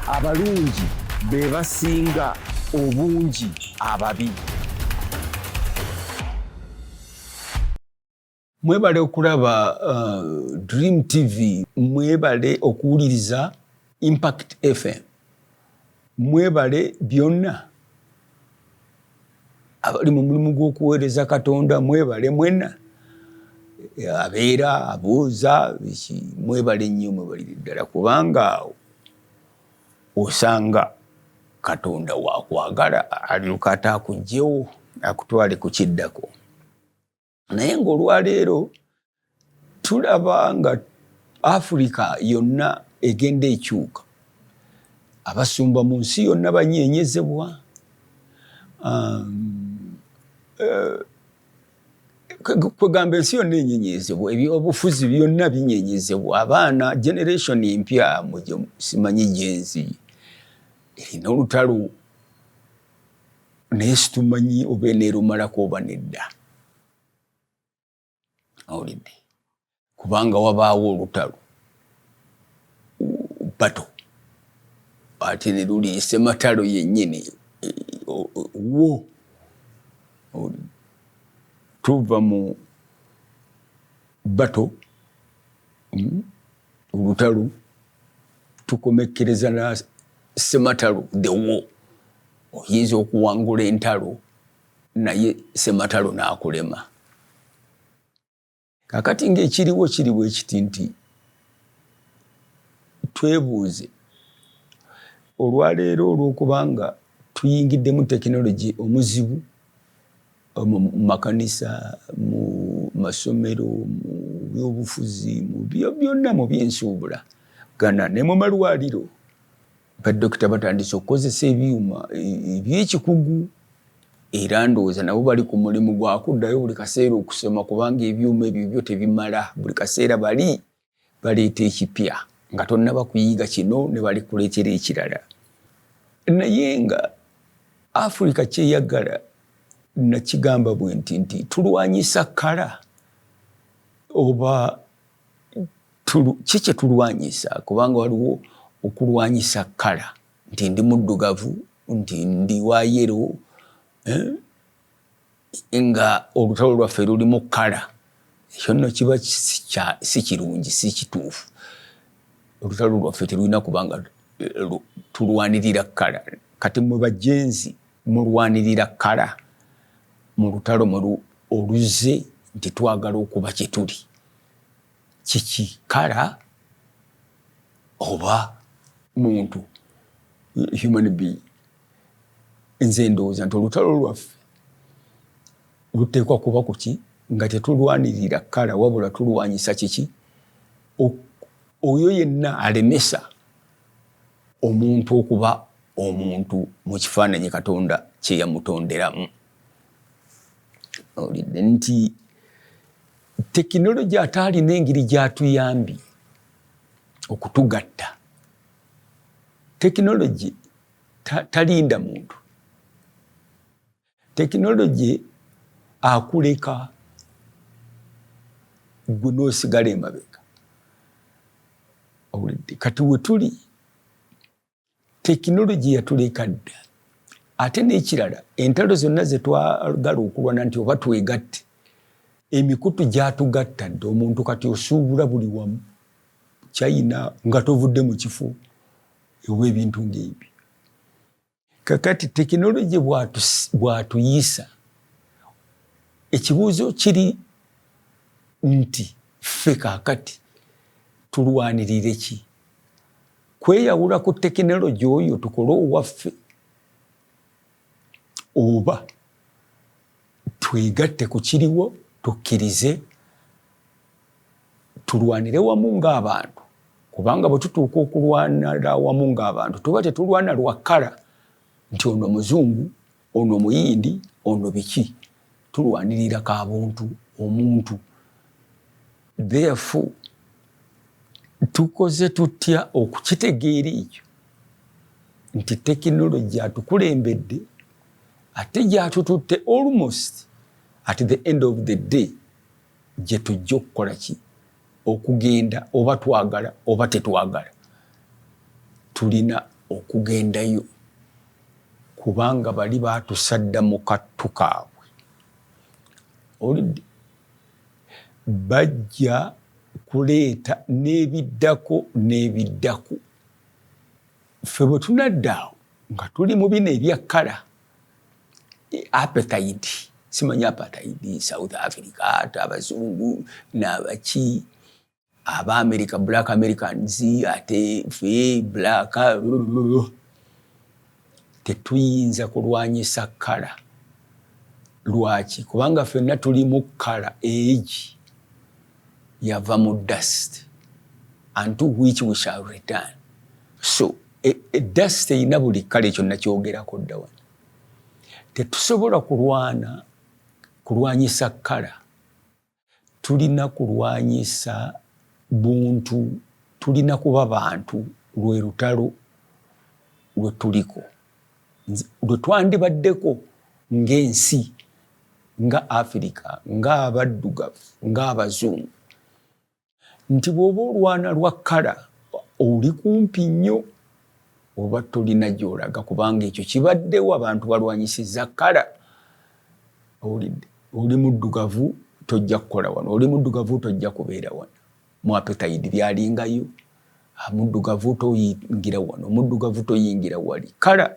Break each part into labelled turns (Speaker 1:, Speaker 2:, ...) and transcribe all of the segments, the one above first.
Speaker 1: Abalungi be basinga obungi ababi.
Speaker 2: Mwebale okulaba Dream TV, mwebale okuwuliriza Impact FM, mwebale byonna abali mu mulimu gw'okuweereza Katonda, mwebale mwena abeera abuuza biki, mwebale nnyo, mwebalire ddala, kubanga osanga Katonda wakwagala alyoka ate akuggyewo akutwale ku kiddako. Naye ng'olwaleero tulaba nga Afirika yonna egenda ekyuka, abasumba mu nsi yonna banyeenyezebwa, kwegamba ensi yonna enyenyezebwa, ebyobufuzi byonna binyenyezebwa, abaana generation empya simanyi gyenzi erina olutalo naye situmanyi oba eneerumalako oba nedda, owulidde, kubanga wabaawo olutalo bato ate ne luli sematalo yennyini wo tuva mu bato olutalo tukomekkereza na sematalo the war. Oyinza okuwangula entalo naye sematalo n'akulema. Kakati ng'ekiriwo kiri bwe kiti nti twebuuze olwaleero olw'okubanga tuyingiddemu tekinologi omuzibu mu makanisa, mu masomero, mu byobufuzi, mu byonna, mu byensuubula gana ne mu malwaliro, badokita batandise okukozesa ebyuma ebyekikugu, era ndowooza nabo bali ku mulimu gwa kuddayo buli kaseera okusoma, kubanga ebyuma ebyo byo tebimala, buli kaseera bali baleeta ekipya nga tonnaba kuyiga kino ne balikuleetera ekirala. Naye nga Afirika kyeyagala nakigamba bwe nti nti tulwanyisa kkala oba ki kye tulwanyisa, kubanga waliwo okulwanyisa kkala nti ndi muddugavu, nti ndi wa yero, nga olutalo lwaffe lulimu kkala, ekyo nno kiba si kirungi, si kituufu. Olutalo lwaffe terulina kubanga tulwanirira kkala. Kati mwe bajenzi mulwanirira kkala mu lutalo mwe oluzze nti twagala okuba kye tuli. Kiki, kkala oba muntu, human being? Nze ndowooza nti olutalo lwaffe luteekwa kuba kuki nga tetulwanirira kkala, wabula tulwanyisa kiki oyo yenna alemesa omuntu okuba omuntu mu kifaananyi Katonda kye yamutonderamu. Owulidde nti tekinologi ate alina engeri gy'atuyambye okutugatta. Tekinologi talinda muntu, tekinologi akuleka gwe n'osigala emabega. Owulidde kati we tuli tekinologi yatuleka dda. Ate n'ekirala, entalo zonna ze twagala okulwana nti oba twegatte, emikutu gyatugatta dda. Omuntu kati osuubula buli wamu, China nga tovudde mu kifo, oba ebintu ng'ebyo. Kakati tekinologi bw'atuyisa, ekibuuzo kiri nti ffe kaakati tulwanirire ki? Kweyawula ku tekinologi oyo tukole owaffe, oba twegatte ku kiriwo tukkirize tulwanire wamu ng'abantu? Kubanga bwe tutuuka okulwanira wamu ng'abantu, tuba tetulwana lwa kkala nti ono muzungu, ono muyindi, ono biki, tulwanirira ka buntu, omuntu. Therefore tukoze tutya okukitegeera ekyo nti tekinologi atukulembedde ate gyatututte almost at the end of the day gye tujja okukola ki, okugenda oba twagala oba tetwagala, tulina Okugendayo, kubanga bali baatusadda mu kattu kaabwe. Olidde bajja kuleeta n'ebiddako n'ebiddako. Ffe bwe tunadda awo nga tuli mu bino ebya colour, apartheid, simanyi apartheid South Africa, ate abazungu n'abaki Abaamerika, Black Americans, ate ffe black tetuyinza kulwanyisa colour. Lwaki? Kubanga ffenna tuli mu colour egi yava mu dust unto which we shall return. So dust erina buli colour, ekyo nakyogerako dda wano. Tetusobola kulwana kulwanyisa colour, tulina kulwanyisa buntu, tulina kuba bantu. Lwe lutalo lwe tuliko, lwe twandibaddeko ng'ensi, nga Afirika, ng'abaddugavu, ng'abazungu, nti bw'oba olwana lwa colour oli kumpi nnyo oba tolina gy'olaga, kubanga ekyo kibaddewo, abantu balwanyisizza colour. Owulidde, oli muddugavu tojja kukola wano, oli muddugavu tojja kubeera wano. Mu apartheid byalingayo, muddugavu toyingira wano, muddugavu toyingira wali, colour.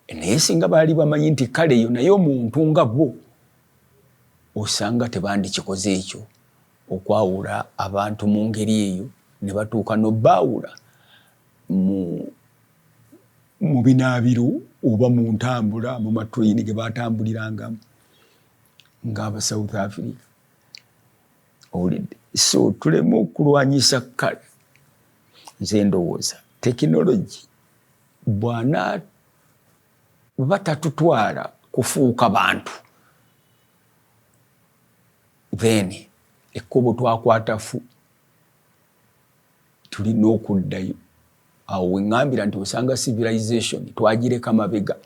Speaker 2: Naye singa baali bamanyi nti colour eyo naye omuntu nga bo, osanga tebandikikoze ekyo okwawula abantu mu ngeri eyo, ne batuuka n'obbaawula mu binaabiro oba mu ntambula, mu matrain ge batambulirangamu ng'aba South Africa. Owulidde? So tuleme okulwanyisa colour. Nze ndowooza tekinologi bwana batatutwala kufuuka bantu, then ekkubo twakwata fu, tulina okuddayo awo weŋŋambira nti osanga civilization twagireka mabega.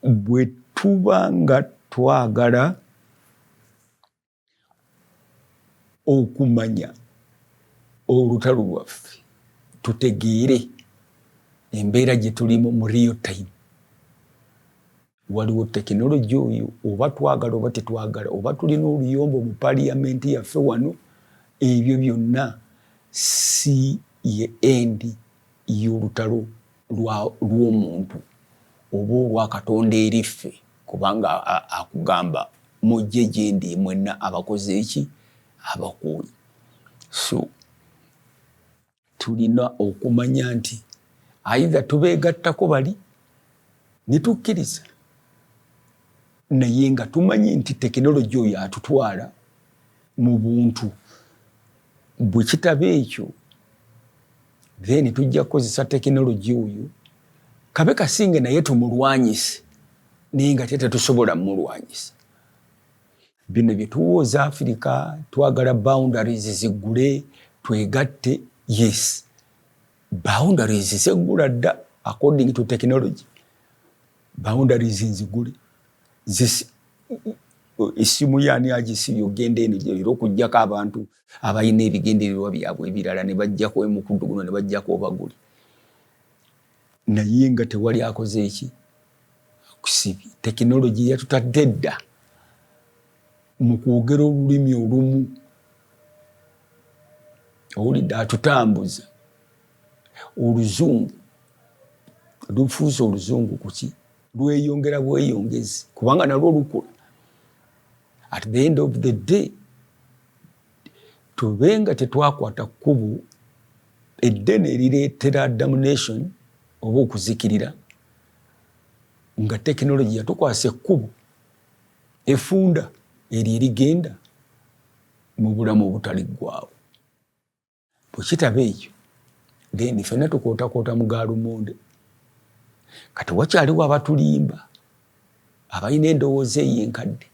Speaker 2: Bwe tuba nga twagala okumanya olutalo lwaffe, tutegeere embeera gye tulimu mu real time, waliwo tekinologi oyo, oba twagala oba tetwagala, oba tulina oluyombo mu paliyamenti yaffe wano, ebyo byonna si ye end y'olutalo lw'omuntu oba olwa Katonda eri ffe, kubanga akugamba, "Mujje gye ndi mwenna abakoze eki, abakooye." So tulina okumanya nti either tubeegattako bali ne tukkiriza, naye nga tumanyi nti tekinologi oyo atutwala mu buntu. Bwe kitaba ekyo, then tujja kukozesa tekinologi oyo kabe kasinge, naye tumulwanyise, naye nga te tetusobola mumulwanyisa. Bino bye tuwooza Afirika, twagala boundaries ziggule twegatte. Yes, boundaries zeggula dda according to technology. Boundaries nzigule, essimu yaani agisibye ogenda eno, era okugjako abantu abalina ebigendererwa byabwe ebirala ne bajjako emukuddu guno ne bajjako obaguli, naye nga tewali akoze eki akusibye. Tekinologi yatutadde dda mu kwogera olulimi olumu. Owulidde, atutambuza oluzungu, lufuuse oluzungu kuki, lweyongera bweyongezi, kubanga nalwo lukula. At the end of the day, tube nga tetwakwata kkubo eddene erireetera damnation oba okuzikirira, nga tekinologi yatukwasa ekkubo efunda eryo erigenda mu bulamu obutaliggwawo. Bwe kitaba ekyo, then ffenna tukootakoota mu gaalumonde. Kati wakyaliwo abatulimba abalina endowooza eyo enkadde,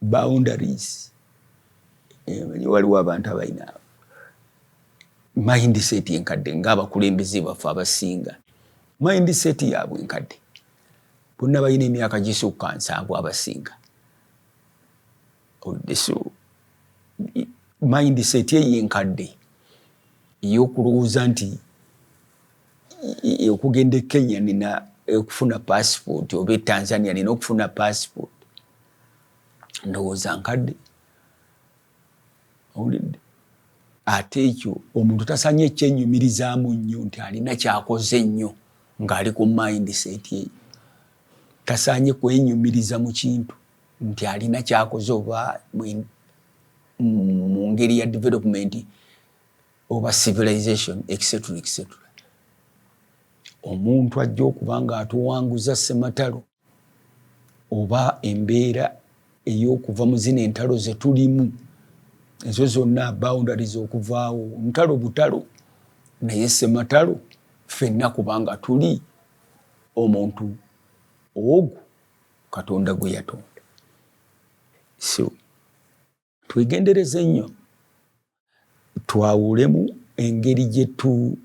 Speaker 2: boundaries. Waliwo abantu abalina mindset enkadde, ng'abakulembeze baffe abasinga mindset yaabwe enkadde. Bonna balina emyaka gisukka 70 abasinga. So mindset eyo enkadde. Ey'okulowooza nti okugenda e Kenya nina okufuna passport, oba e Tanzania nina okufuna passport, ndowooza nkadde. Owulidde? Ate ekyo omuntu tasanye kyenyumirizaamu nnyo nti alina kyakoze nnyo ng'ali ku mindset eyo. Tasaanye kwenyumiriza mu kintu nti alina kyakoze oba mu ngeri ya development oba civilization, etc etc. Omuntu ajja okuba nga atuwanguza ssematalo oba embeera ey'okuva mu zino entalo ze tulimu, ezo zonna boundaries okuvaawo, ntalo butalo, naye ssematalo ffenna kubanga tuli omuntu ogwo Katonda gwe yatonda. So twegendereze nnyo, twawulemu engeri gye tu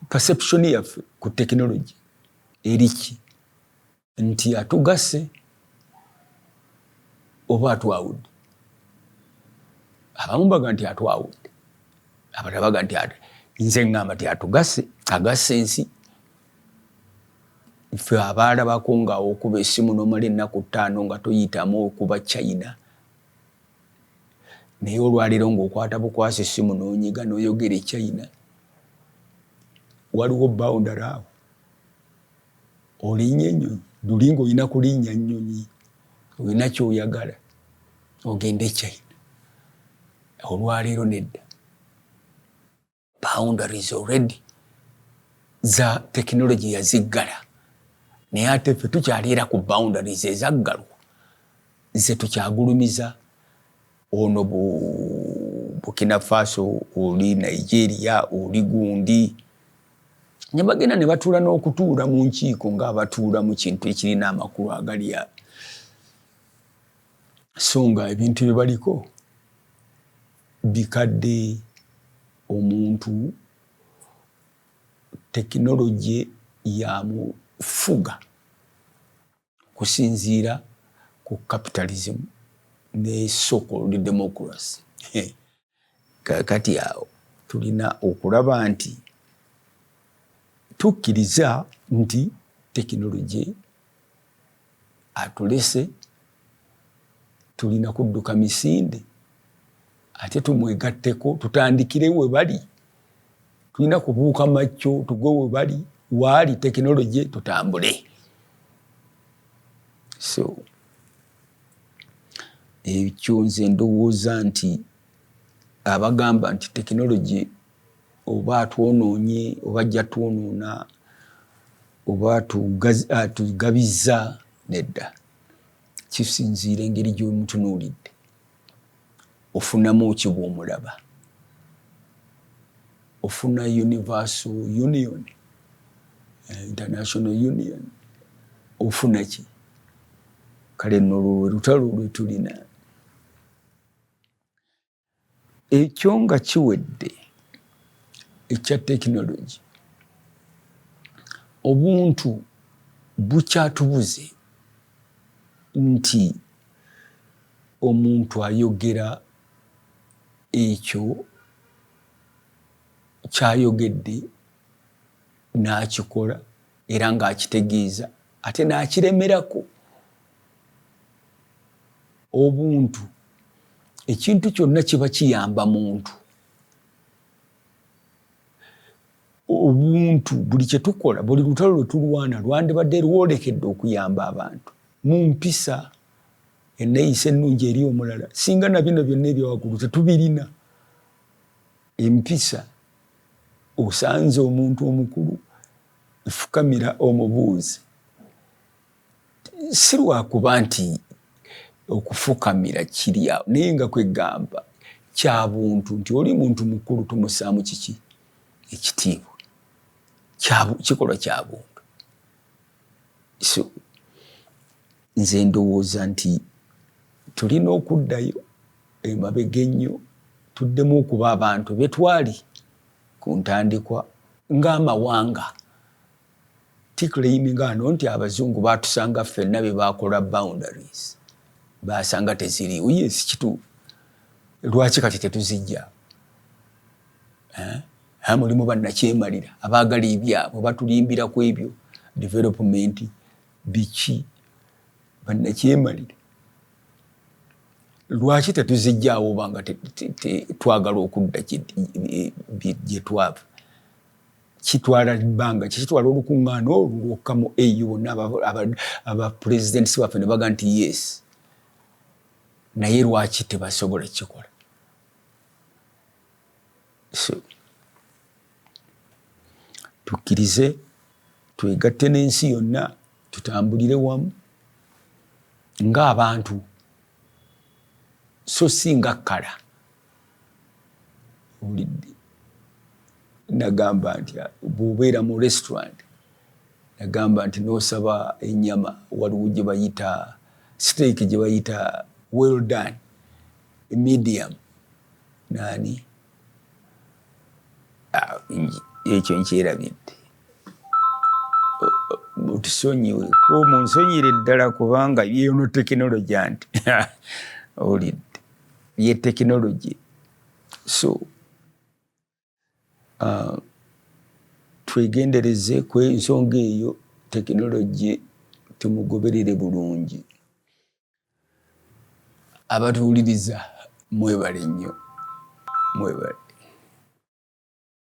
Speaker 2: perception yaffe ku tekinologi eriki, nti atugase oba atwawudde. Abamu baga nti atwawudde, abalala baga nti, nze ŋŋamba nti atugase, agase ensi. Ffe abaalabako nga okuba essimu n'omala ennaku 5 nga toyitamu okuba China, naye olwaleero ng'okwata bukwasa essimu n'onyiga n'oyogera e China, waliwo boundary awo? Olinnya ennyonyi luli ng'olina kulinnya nnyonyi, olina ky'oyagala ogende e China. Olwaleero nedda, boundaries already za tekinologi yaziggala, naye ate ffe tukyali era ku boundaries ezaggalwa ze tukyagulumiza. Ono Burkina Faso, oli Nigeria, oli gundi, ne bagenda ne batuula n'okutuula mu nkiiko ng'abatuula mu kintu ekirina amakulu agali, so nga ebintu bye baliko bikadde. Omuntu tekinologi yamufuga kusinziira ku capitalism ne so-called democracy. Kakati awo tulina okulaba nti tukkiriza nti tekinologi atulese, tulina kudduka misinde ate tumwegatteko, tutandikire we bali. Tulina kubuuka makyo tugwe we bali, waali tekinologi, tutambule. So ekyo nze ndowooza nti abagamba nti tekinologi oba atwonoonye oba ajja twonoona oba atugabizza, nedda, kisinziira engeri gy'omutunuulidde, ofunamu ki bw'omulaba. Ofuna universal union, international union, ofuna ki? Kale nno olwo lwe lutalo lwe tulina. Ekyo nga kiwedde ekya tekinologi, obuntu bukyatubuze nti omuntu ayogera ekyo kyayogedde n'akikola era ng'akitegeeza ate n'akiremerako. Obuntu, ekintu kyonna kiba kiyamba muntu. Obuntu, buli kyetukola, buli lutalo lwe tulwana lwandibadde lwolekedde okuyamba abantu mu mpisa, enneeyisa ennungi eri omulala. Singa na bino byonna ebyawaggulu tetubirina, empisa, osanze omuntu omukulu, fukamira omubuuzi. Si lwakuba nti okufukamira kiri awo, naye nga kwegamba kya buntu nti oli muntu mukulu, tumusaamu kiki? Ekitiibwa. Kikolwa kya buntu. So nze ndowooza nti tulina okuddayo emabega ennyo, tuddemu okuba abantu betwali ku ntandikwa ng'amawanga. Ticlaiminga ano nti abazungu batusanga ffenna be bakola boundaries, basanga teziriiwo. Yes, kituufu. Lwaki kati tetuzijja? Mulimu bannakyemalira abaagala ebyabwe, batulimbira ku ebyo development biki, bannakyemalira. Lwaki tetuzijjaawo obanga twagala okudda gye twava? Kitwala bbanga, kitwala olukuŋŋaana olwo lwokka mu AU, bonna abapresidents baffe ne baga nti yes, naye lwaki tebasobola kikola? So tukkirize twegatte n'ensi yonna, tutambulire wamu ng'abantu, so si nga kkala. Owulidde, nagamba nti bw'obeera mu restaurant, nagamba nti n'osaba ennyama, waliwo gye bayita steak, gye bayita well done, medium, nani, ekyo nkyerabidde, otusonyiweko, munsonyire ddala, kubanga yeno tekinologi anti owulidde ye tekinologi. So twegendereze ku ensonga eyo, tekinologi tumugoberere bulungi. Abatuwuliriza, mwebale nnyo, mwebale.